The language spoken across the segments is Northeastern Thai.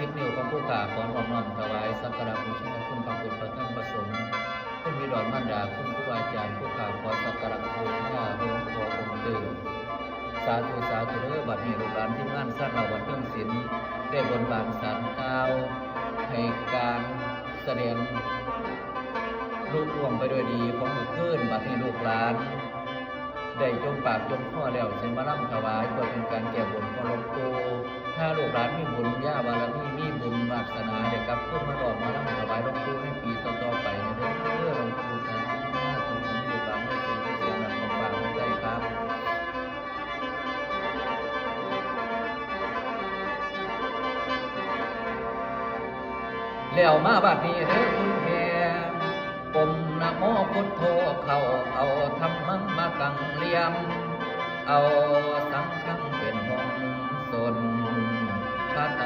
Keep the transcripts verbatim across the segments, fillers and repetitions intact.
สิบ นิ้วของผู้ข้าขอน้อมน้อมถวายสักการะบูชาคุณพระพุทธพระธรรมพระสงฆ์ คุณบิดามารดาคุณครูอาจารย์ผู้ข้าขอสักการะบูชาหลวงพ่อองค์เดิม สาธุสาธุเด้อ บัดนี้ลูกหลานทีมงานชั้นเราวัดเทิงศิลป์ได้บนบานศาลกล่าวให้การแสดงลุล่วงไปด้วยดีของมื้อคืน บัดนี้ลูกหลาน ได้จมปากจมคอแล้ว สิมาลำถวายเพื่อเป็นการแก้บนขอหลวงปู่ ถ้าลูกหลานมีบุญญาบารมี มีบุญวาสนา ได้กลับคืนมาร้องมาลำถวายหลวงปู่ในปีต่อๆไปนะเด้อ หลวงปู่สาธุ สาธุ ลูกหลานได้เป็นเสียงดังของปากของใจครับ แล้วมาบัดนี้เด้อคุณแม่ ก้มนะโมพุทโธเข้า เอาธัมมังมากังเลียม เอาสังฆังเป็นห่มสน พระไตร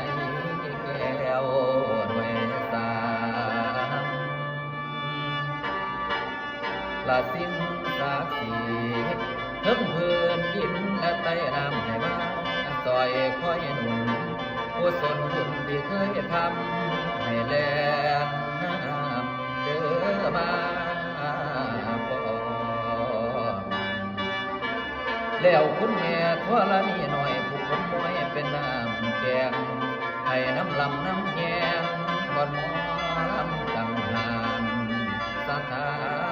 แก้วด้วยสาม ละสิ่งศักดิ์สิทธิ์เทิงพื้นดินและใต้น้ำให้มาซอยคอยหนุน กุศลบุญที่เคยทำให้แลนน้ำเด้อมาปอง แล้วคุณแม่ธรณีน้อยผู้ขมมวยเป็นน้ำแกง ให้น้ำลำน้ำแยงบ่อนหมอลำต่างหานสถา